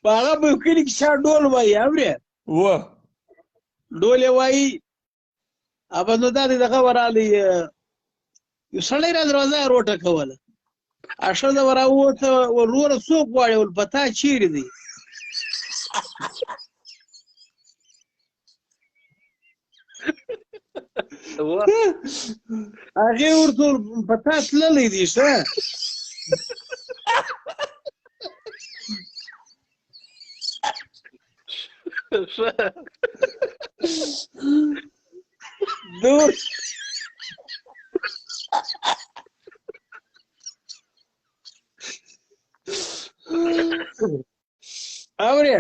په هغه په کلي کې چا ډول وایي، اورې؟ وه. ډول یې وایي. ابا نو دا دغه ورالی، یو سړی را دروازه یې روټکوله، ښځه وراووته، وروره څوک غواړي؟ ول پتا چیرې دی؟ هغې ورته په تا تللی دی. ښه، دور اورې؟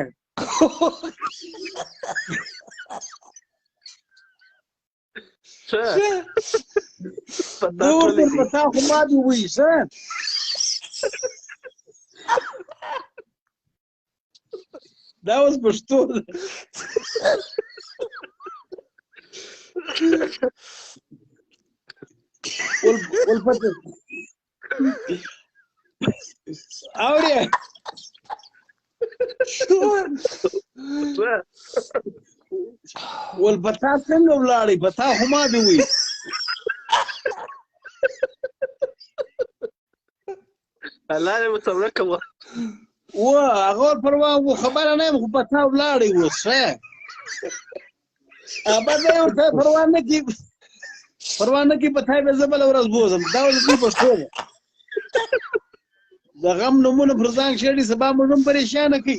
دور در په تا خو ما دی وایي. ښه، دا اوس پښتو ده. ول پته اورې؟ ول په تا څنګه ولاړې؟ په تا خو ما دی وایي. الله دې متورکه کوه. و هغه پروا و خبره نه یم، خو په تا ولاړې اوس. ښه، ابا زه ورته پروا نه کی، پروا نه کی، په تا به زه بله ورځ بوځم. دا اوس دوی پښتو ده، د غم نومونه پر ځان کښېږدي، سبا موږ هم پریشانه کوي.